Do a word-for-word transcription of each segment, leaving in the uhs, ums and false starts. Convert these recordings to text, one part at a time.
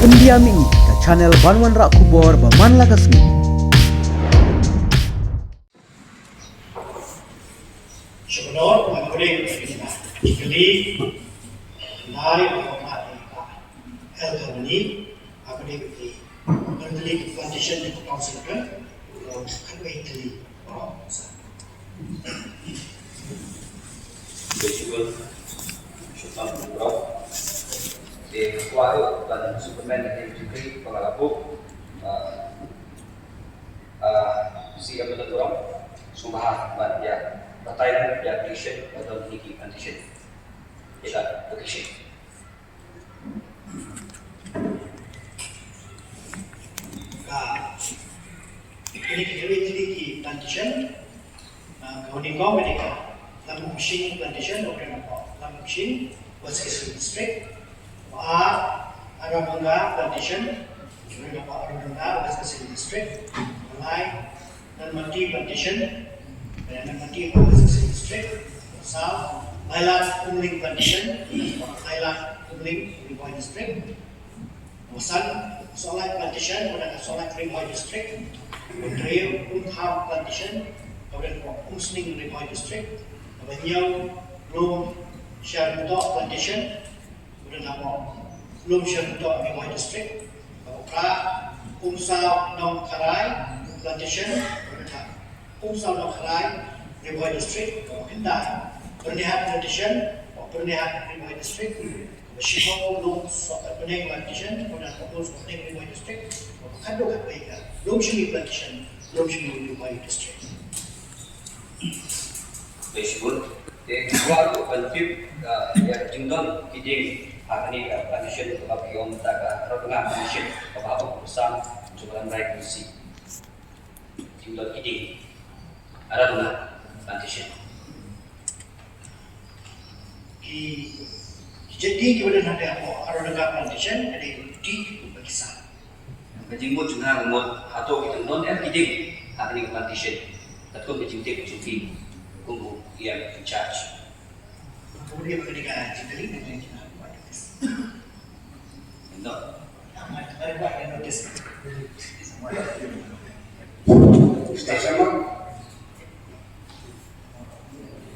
India Mini, ka channel ban wanrah khubor ba man la ka sngi. Sha kordor, nga kyrpad ïa phi, kylli, nari, ba ka L Harmony, nga kyrpad ïa phi, kylli plantation jong ka Town Centre, khatwei tylli. Khublei shibun, shuh tam kumno. Te kwah ruh ban sngewkmen ïa ka jingkylli ba nga la buh, ah, ah, C M Lalduhrum, sngewbha ban ïa batai ïa ka application ba don ha kine ki plantation. Ïa ka application. Ka, kine ki dei ki plantation, ah, kaba nyngkong ka dei ka Lamumsing Plantation, kaba don hapoh Lamumsing, West Khasi Hills District. Kaba ar, Aradonga Plantation, kaba don hapoh Aradonga, West Khasi Hills District. Kaba lai, Nonmati Plantation, eh, Nonmati, West Khasi Hills District. Kaba saw, Mailat Umling Plantation, Mailat Umling, Ri Bhoi District. Kaba san, Sohliat Plantation, kaba don ha Sohliat, Ri Bhoi District. Kaba hynriew, Umtham Plantation, kaba don ha Umsning, Ri Bhoi District. Kaba hynñiew, Lumshyrntoh Plantation, kaba don hapoh Lumshyrntoh, Ri Bhoi District. Kaba phra, Umsaw Nongkharai Plantation, kaba don ha Umsaw Nongkharai, Ri Bhoi District. Kaba khyndai, Byrnihat Plantation, kaba Byrnihat, Ri Bhoi District. Kaba shiphew, Lumsohpetbneng Plantation, kaba don hapoh Lumsohpetbneng, Ri Bhoi District. Kaba khatduh khatwei ka Lumshynmi Plantation, Lumshynmi, Ri Bhoi District. Khublei shibun. Te kwah ruh ban tip, ah, ïa ka jingdon ki dieng ha kane ka plantation kaba phi ong mynta ka Aradonga Plantation kaba hapoh Kyrpang jong ka Lambrai Constituency. Jingdon ki dieng Aradonga Plantation. Ki, ki jait dieng kiba don hangtei hapoh Aradonga Plantation ka dei ki dieng kiba ki san. Ka jingmut jong nga ka mut hato ki don em ki dieng ha kane ka plantation. Katkum ka jingtip jong phi kum u E M in charge. Ka mut ïa kane ka jingkylli, ka jingkylli. No. Station.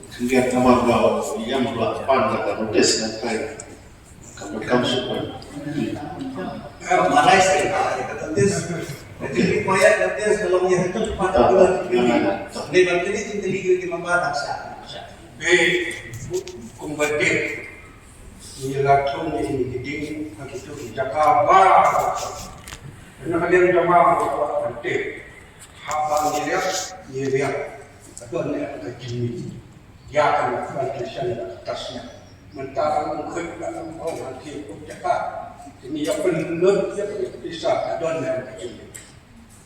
Sendiri nama ba yang dua pan kata notis kan kai. Kamu kamu suka. Eh, marai sih, kata notis. Jadi, payah notis kalau dia itu pada bulan ini. Ni nanti ni tinggal di mana sah. Eh, kumbatik. Ngi la thung ïa kine ki dieng ha kito ki jaka ba. Kane ka liang jong nga ka kwah ban tip. Haba ngi riap, ngi riap. Ka don ne em ka jingmih. Ïa kane ka plantation ka tas ïa. Mynta ka long khut ka long hong ha ki jaka. Ngi ïa pynlut ïa ka pisa ka don ne em ka jingmih.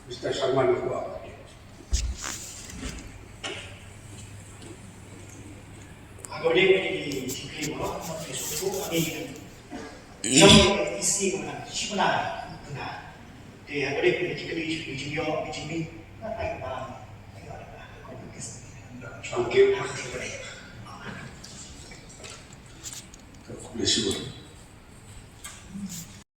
Mister Sharma, ngi kwah ban tip. Agak boleh pergi di sini, kalau kita pergi suatu, kami akan jauh isi makan, si benar, benar. Dia boleh pergi di sini, di sini, di sini. Thank you. Bless you.